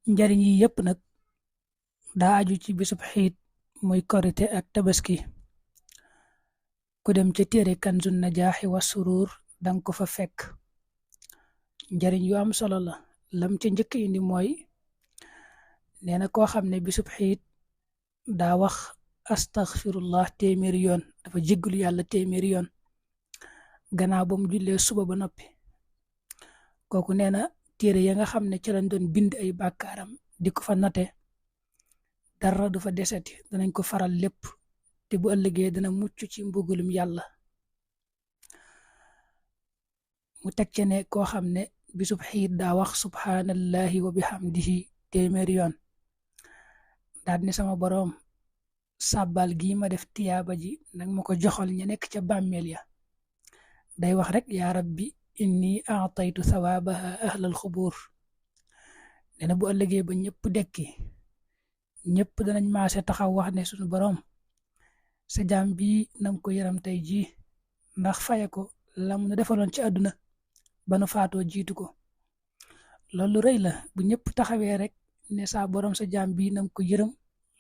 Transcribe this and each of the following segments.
njariñ yi yépp nag daa aju ci bisub xiit muy korite ak tabaski. ku dem ca téere kanzun najaaxi wa suruur danga ko fa fekk. njariñ yu am solo la. lam ca njëkk indi mooy nee na koo xam ne bisub xiit daa wax astaghfirullah téeméeri yoon, dafa jéggalu yàlla téeméeri yoon gannaaw ba mu jullee suba ba noppi, kooku nee na téere ya nga xam ne ci lañ doon bind ay bàkkaaram di ko fa note, dara du fa deseti, danañ ko faral lépp, te bu ëllëgee dana mucc ci mbugulum yàlla. mu teg ci ne koo xam ne bisub xiit daa wax subhanallahi wa bihamdihi téeméeri yoon, daal ni sama boroom sàbbal gii ma def tiyaaba ji nag ma ko joxal ña nekk ca bàmmeel ya. day wax rek yaa rabbi inni aataytu thawaabaha ahlal xubuur. nee na bu ëllëgee ba ñëpp dekki, ñëpp danañ maase taxaw wax ne suñu boroom sa jaam bii nang ko yaram tey jii, ndax faye ko lam nu defaloon ci àdduna ba nu faatoo jiitu ko. loolu lu rëy la, bu ñëpp taxawee rek ne saa boroom sa jaam bii nang ko yërëm,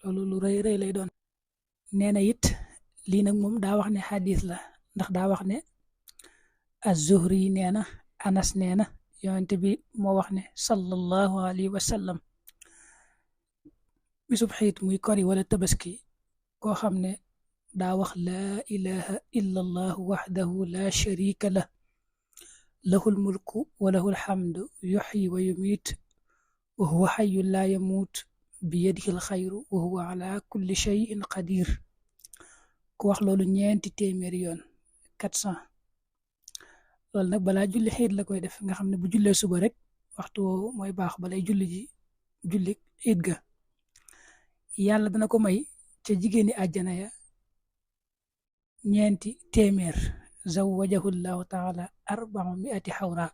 loolu lu rëy rëy lay doon. nee na it lii nag moom daa wax ne xadis la, ndax daa wax ne az-Zuhri nee na Anas nee na yonent bi moo wax ne sallallahu alayhi wa sallam bisub xiit muy kori wala tabaski, koo xam ne daa wax laa ilaha illa allah waxdahu la sharika lah lahul mulku wa lahul hamdu yuxyi wa yumiit wa huwa xayyun laa yamuut biyadihi alxayru wa huwa ala kulli shayin qadir. ku wax loolu ñeenti téeméeri yoon 400. loolu nag balaa julli xiit la koy def, nga xam ne bu jullee suba rek waxtu woowu mooy baax balay julli xiit ga. yàlla dana ko may ca jigéeni àjjana ya ñeenti téeméer, zawwajahu llahu taala 400 xawra.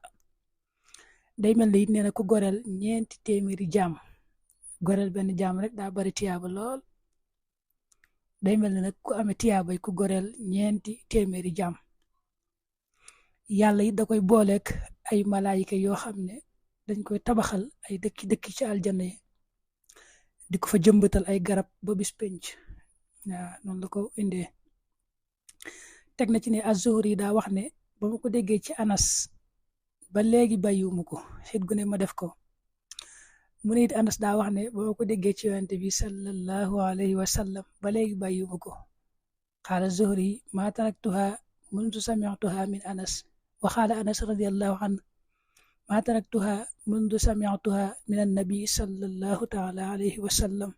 day mel ne it nee na ku goreel ñeenti téeméeri jaam, goreel benn jaam rek daa bari tiyaaba lool. day mel ne nag ku amee tiyaabay ku goreel ñeenti téeméeri jaam. yàlla it da koy booleek ay malaayika yoo xam ne dañ koy tabaxal ay dëkki ci aljanna yi, di ko fa jëmbatal ay garab ba bis penc. waaw noonu la ko indee. teg na ci ne az-Zuhri daa wax ne ba ma ko déggee ci Anas ba léegi bàyyiwuma ko, xit gu ne ma def ko. mu ne it Anas daa wax ne ba ma ko déggee ci yonent bi sallallahu alayhi wa sallam ba léegi bàyyiwuma ko. qaala az-Zuhri ma taraktuha mundu sami'tuha min Anas, wa qaala Anas radiyallahu anhu ma taraktuha mundu sami'tuha min an-nabi sallallahu taala alayhi wa sallam.